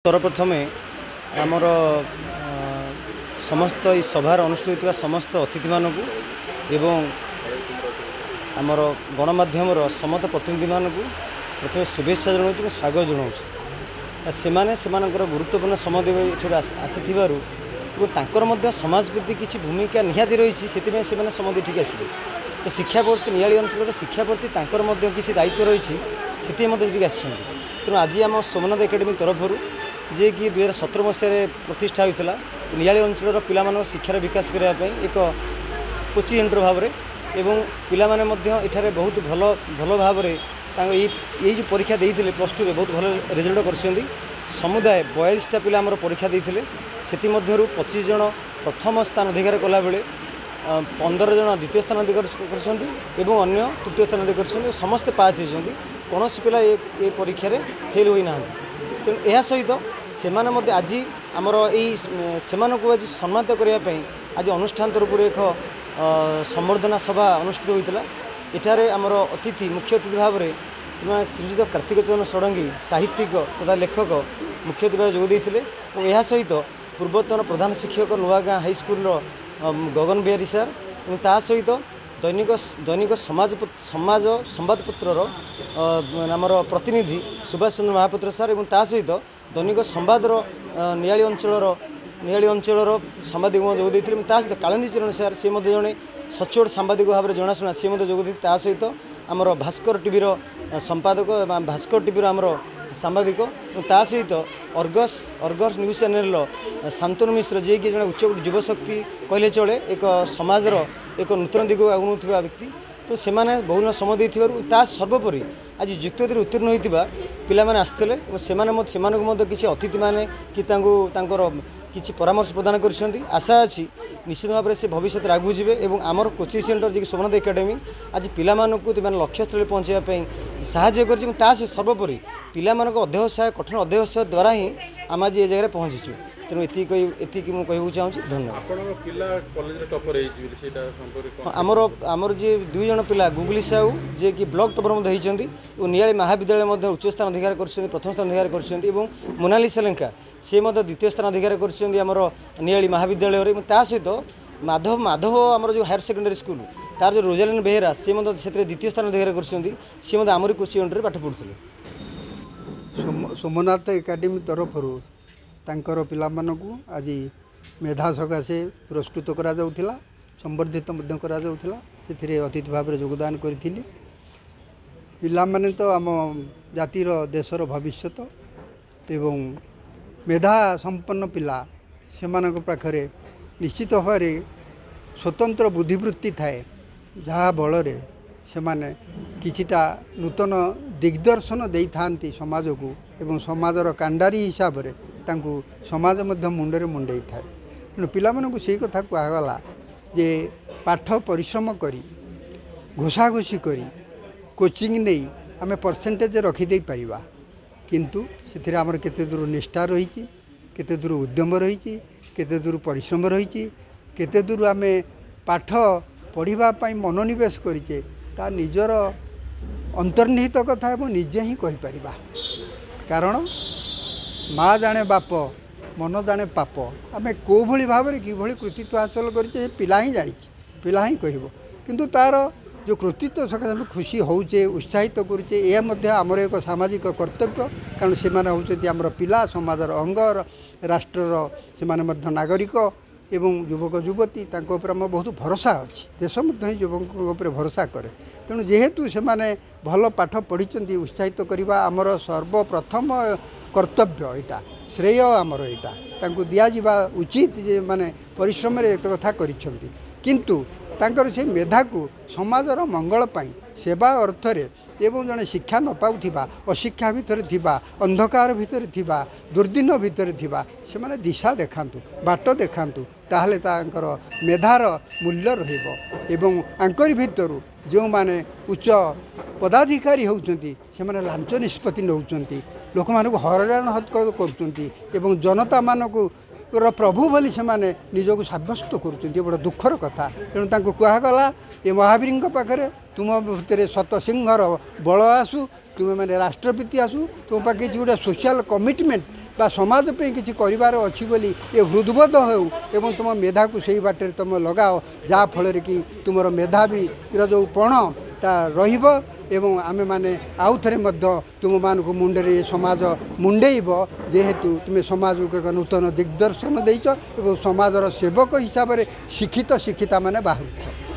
ସର୍ବପ୍ରଥମେ ଆମର ସମସ୍ତ ଏହି ସଭାରେ ଅନୁଷ୍ଠିତ ହୋଇଥିବା ସମସ୍ତ ଅତିଥିମାନଙ୍କୁ ଏବଂ ଆମର ଗଣମାଧ୍ୟମର ସମସ୍ତ ପ୍ରତିନିଧିମାନଙ୍କୁ ପ୍ରଥମେ ଶୁଭେଚ୍ଛା ଜଣାଉଛି ଏବଂ ସ୍ୱାଗତ ଜଣାଉଛି। ସେମାନେ ସେମାନଙ୍କର ଗୁରୁତ୍ୱପୂର୍ଣ୍ଣ ସମୟ ଦେଇ ଏଠାରେ ଆସିଥିବାରୁ ଏବଂ ତାଙ୍କର ମଧ୍ୟ ସମାଜ ପ୍ରତି କିଛି ଭୂମିକା ନିହାତି ରହିଛି, ସେଥିପାଇଁ ସେମାନେ ସମୟ ଦେଇ ଏଠିକି ଆସିଲେ। ତ ଶିକ୍ଷା ପ୍ରତି, ନିଆଳି ଅଞ୍ଚଳର ଶିକ୍ଷା ପ୍ରତି ତାଙ୍କର ମଧ୍ୟ କିଛି ଦାୟିତ୍ୱ ରହିଛି, ସେଥିପାଇଁ ମଧ୍ୟ ଏଠିକି ଆସିଛନ୍ତି। ତେଣୁ ଆଜି ଆମ ସୋମନାଥ ଏକାଡେମୀ ତରଫରୁ, ଯିଏକି 2017 ମସିହାରେ ପ୍ରତିଷ୍ଠା ହୋଇଥିଲା ନିଆଳି ଅଞ୍ଚଳର ପିଲାମାନଙ୍କ ଶିକ୍ଷାର ବିକାଶ କରିବା ପାଇଁ ଏକ କୋଚିଂ ସେଣ୍ଟର ଭାବରେ, ଏବଂ ପିଲାମାନେ ମଧ୍ୟ ଏଠାରେ ବହୁତ ଭଲ ଭଲ ଭାବରେ ତାଙ୍କ ଏଇ ଯେଉଁ ପରୀକ୍ଷା ଦେଇଥିଲେ ପ୍ଲସ୍ ଟୁରେ ବହୁତ ଭଲ ରେଜଲ୍ଟ କରିଛନ୍ତି। ସମୁଦାୟ 42ଟା ପିଲା ଆମର ପରୀକ୍ଷା ଦେଇଥିଲେ, ସେଥିମଧ୍ୟରୁ 25 ଜଣ ପ୍ରଥମ ସ୍ଥାନ ଅଧିକାର କଲାବେଳେ 15 ଜଣ ଦ୍ୱିତୀୟ ସ୍ଥାନ ଅଧିକାର କରିଛନ୍ତି ଏବଂ ଅନ୍ୟ ତୃତୀୟ ସ୍ଥାନ ଅଧିକାର କରିଛନ୍ତି। ସମସ୍ତେ ପାସ୍ ହୋଇଛନ୍ତି, କୌଣସି ପିଲା ଏ ପରୀକ୍ଷାରେ ଫେଲ୍ ହୋଇନାହାନ୍ତି। ତେଣୁ ଏହା ସହିତ ସେମାନେ ମଧ୍ୟ ଆଜି ଆମର ଏଇ ସେମାନଙ୍କୁ ଆଜି ସମ୍ମାନିତ କରିବା ପାଇଁ ଆଜି ଅନୁଷ୍ଠାନ ତରଫରୁ ଏକ ସମ୍ବର୍ଦ୍ଧନା ସଭା ଅନୁଷ୍ଠିତ ହୋଇଥିଲା। ଏଠାରେ ଆମର ଅତିଥି, ମୁଖ୍ୟ ଅତିଥି ଭାବରେ ଶ୍ରୀମାନ ଶ୍ରୀଯୁକ୍ତ କାର୍ତ୍ତିକ ଚନ୍ଦ୍ର ଷଡ଼ଙ୍ଗୀ, ସାହିତ୍ୟିକ ତଥା ଲେଖକ, ମୁଖ୍ୟ ଅତିଥି ଭାବେ ଯୋଗ ଦେଇଥିଲେ ଏବଂ ଏହା ସହିତ ପୂର୍ବତନ ପ୍ରଧାନ ଶିକ୍ଷକ ନୂଆଗାଁ ହାଇସ୍କୁଲର ଗଗନ ବିହାରୀ ସାର୍ ଏବଂ ତା ସହିତ ଦୈନିକ ସମାଜ ସମ୍ବାଦପତ୍ରର ଆମର ପ୍ରତିନିଧି ସୁଭାଷ ଚନ୍ଦ୍ର ମହାପାତ୍ର ସାର୍ ଏବଂ ତା ସହିତ ଦୈନିକ ସମ୍ବାଦର ନିଆଳି ଅଞ୍ଚଳର ସାମ୍ବାଦିକ ମଧ୍ୟ ଯୋଗ ଦେଇଥିଲେ ଏବଂ ତା ସହିତ କାଳନ୍ଦୀ ଚରଣ ସାର୍, ସେ ମଧ୍ୟ ଜଣେ ସଚ୍ଚୋଟ ସାମ୍ବାଦିକ ଭାବରେ ଜଣାଶୁଣା, ସେ ମଧ୍ୟ ଯୋଗ ଦେଇଥିଲେ। ତା ସହିତ ଆମର ଭାସ୍କର ଟିଭିର ସମ୍ପାଦକ, ଭାସ୍କର ଟିଭିର ଆମର ସାମ୍ବାଦିକ ଏବଂ ତା ସହିତ ଅର୍ଗସ୍ ନ୍ୟୁଜ୍ ଚ୍ୟାନେଲର ଶାନ୍ତନୁ ମିଶ୍ର, ଯିଏକି ଜଣେ ଉଚ୍ଚ ଯୁବଶକ୍ତି କହିଲେ ଚଳେ, ଏକ ସମାଜର ଏକ ନୂତନ ଦିଗକୁ ଆଗଉଥିବା ବ୍ୟକ୍ତି। ତ ସେମାନେ ବହୁ ସମୟ ଦେଇଥିବାରୁ, ତା ସର୍ବୋପରି ଆଜି ଯୁକ୍ତ ଦୁଇରେ ଉତ୍ତୀର୍ଣ୍ଣ ହୋଇଥିବା ପିଲାମାନେ ଆସିଥିଲେ ଏବଂ ସେମାନେ ସେମାନଙ୍କୁ ମଧ୍ୟ କିଛି ଅତିଥିମାନେ କି ତାଙ୍କୁ ତାଙ୍କର କିଛି ପରାମର୍ଶ ପ୍ରଦାନ କରିଛନ୍ତି। ଆଶା ଅଛି ନିଶ୍ଚିତ ଭାବରେ ସେ ଭବିଷ୍ୟତରେ ଆଗକୁ ଯିବେ ଏବଂ ଆମର କୋଚିଂ ସେଣ୍ଟର ଯିଏକି ସୋମନାଥ ଏକାଡେମୀ ଆଜି ପିଲାମାନଙ୍କୁ ସେମାନେ ଲକ୍ଷ୍ୟସ୍ଥଳରେ ପହଞ୍ଚାଇବା ପାଇଁ ସାହାଯ୍ୟ କରିଛି ଏବଂ ତା ସହିତ ସର୍ବୋପରି ପିଲାମାନଙ୍କ ଅଧ୍ୟବସାୟ, କଠିନ ଅଧ୍ୟବସାୟ ଦ୍ୱାରା ହିଁ ଆମେ ଆଜି ଏ ଜାଗାରେ ପହଞ୍ଚିଛୁ। ତେଣୁ ଏତିକି କହି, ଏତିକି ମୁଁ କହିବାକୁ ଚାହୁଁଛି। ଧନ୍ୟବାଦ। ଆପଣଙ୍କ ପିଲା କଲେଜରେ ଟପର ହେଇଛି ବୋଲି ସେଇଟା ସମ୍ପର୍କରେ? ଆମର ଯିଏ 2 ଜଣ ପିଲା, ଗୁଗୁଲି ସାହୁ ଯିଏକି ବ୍ଲକ ଟପର ମଧ୍ୟ ହେଇଛନ୍ତି ଓ ନିଆଳି ମହାବିଦ୍ୟାଳୟ ମଧ୍ୟ ଉଚ୍ଚ ସ୍ଥାନ ଅଧିକାର କରିଛନ୍ତି, ପ୍ରଥମ ସ୍ଥାନ ଅଧିକାର କରିଛନ୍ତି, ଏବଂ ମୋନାଲିସା ଲେଙ୍କା, ସେ ମଧ୍ୟ ଦ୍ୱିତୀୟ ସ୍ଥାନ ଅଧିକାର କରିଛନ୍ତି ଆମର ନିଆଳି ମହାବିଦ୍ୟାଳୟରେ। ଏବଂ ତା ସହିତ ମାଧବ ଆମର ଯେଉଁ ହାୟର ସେକେଣ୍ଡାରୀ ସ୍କୁଲ, ତାର ଯେଉଁ ରୋଜାଲିନ ବେହେରା, ସେ ମଧ୍ୟ ସେଥିରେ ଦ୍ୱିତୀୟ ସ୍ଥାନ ଅଧିକାର କରିଛନ୍ତି। ସେ ମଧ୍ୟ ଆମରି କୋଚିଂ ସେଣ୍ଟରରେ ପାଠ ପଢ଼ୁଥିଲେ। ସୋମନାଥ ଏକାଡେମୀ ତରଫରୁ ତାଙ୍କର ପିଲାମାନଙ୍କୁ ଆଜି ମେଧା ସକାଶେ ପୁରସ୍କୃତ କରାଯାଉଥିଲା, ସମ୍ବର୍ଦ୍ଧିତ ମଧ୍ୟ କରାଯାଉଥିଲା। ସେଥିରେ ଅତିଥି ଭାବରେ ଯୋଗଦାନ କରିଥିଲି। ପିଲାମାନେ ତ ଆମ ଜାତିର, ଦେଶର ଭବିଷ୍ୟତ ଏବଂ ମେଧା ସମ୍ପନ୍ନ ପିଲା, ସେମାନଙ୍କ ପାଖରେ ନିଶ୍ଚିତ ଭାବରେ ସ୍ୱତନ୍ତ୍ର ବୁଦ୍ଧିବୃତ୍ତି ଥାଏ, ଯାହା ବଳରେ ସେମାନେ କିଛିଟା ନୂତନ ଦିଗ୍ଦର୍ଶନ ଦେଇଥାନ୍ତି ସମାଜକୁ ଏବଂ ସମାଜର କାଣ୍ଡାରୀ ହିସାବରେ ତାଙ୍କୁ ସମାଜ ମଧ୍ୟ ମୁଣ୍ଡରେ ମୁଣ୍ଡେଇଥାଏ। ତେଣୁ ପିଲାମାନଙ୍କୁ ସେଇ କଥା କୁହାଗଲା ଯେ ପାଠ ପରିଶ୍ରମ କରି, ଘୋଷାଘୋଷି କରି, କୋଚିଂ ନେଇ ଆମେ ପରସେଣ୍ଟେଜ୍ ରଖିଦେଇପାରିବା, କିନ୍ତୁ ସେଥିରେ ଆମର କେତେ ଦୂର ନିଷ୍ଠା ରହିଛି, କେତେ ଦୂର ଉଦ୍ୟମ ରହିଛି, କେତେ ଦୂର ପରିଶ୍ରମ ରହିଛି, କେତେ ଦୂର ଆମେ ପାଠ ପଢ଼ିବା ପାଇଁ ମନୋନିବେଶ କରିଛେ, ତା ନିଜର ଅନ୍ତର୍ନିହିତ କଥା ଏବଂ ନିଜେ ହିଁ କହିପାରିବା। କାରଣ ମା ଜାଣେ ବାପ, ମନ ଜାଣେ ପାପ। ଆମେ କେଉଁଭଳି ଭାବରେ କିଭଳି କୃତିତ୍ୱ ହାସଲ କରିଛେ ସେ ପିଲା ହିଁ ଜାଣିଛି, ପିଲା ହିଁ କହିବ। କିନ୍ତୁ ତା'ର ଯେଉଁ କୃତିତ୍ୱ ସକାଶେ ଆମେ ଖୁସି ହେଉଛେ, ଉତ୍ସାହିତ କରୁଛେ, ଏହା ମଧ୍ୟ ଆମର ଏକ ସାମାଜିକ କର୍ତ୍ତବ୍ୟ। କାରଣ ସେମାନେ ହେଉଛନ୍ତି ଆମର ପିଲା, ସମାଜର ଅଙ୍ଗ, ରାଷ୍ଟ୍ରର ସେମାନେ ମଧ୍ୟ ନାଗରିକ ଏବଂ ଯୁବକ ଯୁବତୀ, ତାଙ୍କ ଉପରେ ଆମର ବହୁତ ଭରସା ଅଛି। ଦେଶ ମଧ୍ୟ ହିଁ ଯୁବକଙ୍କ ଉପରେ ଭରସା କରେ। ତେଣୁ ଯେହେତୁ ସେମାନେ ଭଲ ପାଠ ପଢ଼ିଛନ୍ତି, ଉତ୍ସାହିତ କରିବା ଆମର ସର୍ବପ୍ରଥମ କର୍ତ୍ତବ୍ୟ। ଏଇଟା ଶ୍ରେୟ ଆମର, ଏଇଟା ତାଙ୍କୁ ଦିଆଯିବା ଉଚିତ ଯେ ମାନେ ପରିଶ୍ରମରେ ଏତେ କଥା କରିଛନ୍ତି। କିନ୍ତୁ ତାଙ୍କର ସେ ମେଧାକୁ ସମାଜର ମଙ୍ଗଳ ପାଇଁ, ସେବା ଅର୍ଥରେ ଏବଂ ଜଣେ ଶିକ୍ଷା ନ ପାଉଥିବା, ଅଶିକ୍ଷା ଭିତରେ ଥିବା, ଅନ୍ଧକାର ଭିତରେ ଥିବା, ଦୁର୍ଦିନ ଭିତରେ ଥିବା, ସେମାନେ ଦିଶା ଦେଖାନ୍ତୁ, ବାଟ ଦେଖାନ୍ତୁ, ତାହେଲେ ତାଙ୍କର ମେଧାର ମୂଲ୍ୟ ରହିବ। ଏବଂ ଆଙ୍କରି ଭିତରୁ ଯେଉଁମାନେ ଉଚ୍ଚ ପଦାଧିକାରୀ ହେଉଛନ୍ତି, ସେମାନେ ଲାଞ୍ଚ ନିଷ୍ପତ୍ତି ନେଉଛନ୍ତି, ଲୋକମାନଙ୍କୁ ହଇରାଣ କରୁଛନ୍ତି ଏବଂ ଜନତାମାନଙ୍କୁ ର ପ୍ରଭୁ ବୋଲି ସେମାନେ ନିଜକୁ ସାବ୍ୟସ୍ତ କରୁଛନ୍ତି। ବଡ଼ ଦୁଃଖର କଥା। ତେଣୁ ତାଙ୍କୁ କୁହାଗଲା ଏ ମହାବୀରଙ୍କ ପାଖରେ, ତୁମ ଭିତରେ ଶତସିଂହର ବଳ ଆସୁ, ତୁମେମାନେ ରାଷ୍ଟ୍ରପ୍ରୀତି ଆସୁ, ତୁମ ପାଖେ କିଛି ଗୋଟେ ସୋସିଆଲ କମିଟମେଣ୍ଟ ବା ସମାଜ ପାଇଁ କିଛି କରିବାର ଅଛି ବୋଲି ଏ ହୃଦବୋଧ ହେଉ ଏବଂ ତୁମ ମେଧାକୁ ସେଇ ବାଟରେ ତୁମେ ଲଗାଅ, ଯାହାଫଳରେ କି ତୁମର ମେଧାବୀର ଯେଉଁ ପଣ ତା ରହିବ ଏବଂ ଆମେମାନେ ଆଉ ଥରେ ମଧ୍ୟ ତୁମମାନଙ୍କୁ ମୁଣ୍ଡରେ ଏ ସମାଜ ମୁଣ୍ଡେଇବ, ଯେହେତୁ ତୁମେ ସମାଜକୁ ଏକ ନୂତନ ଦିଗ୍ଦର୍ଶନ ଦେଇଛ ଏବଂ ସମାଜର ସେବକ ହିସାବରେ ଶିକ୍ଷିତ ଶିକ୍ଷିତାମାନେ ବାହାରୁଛ।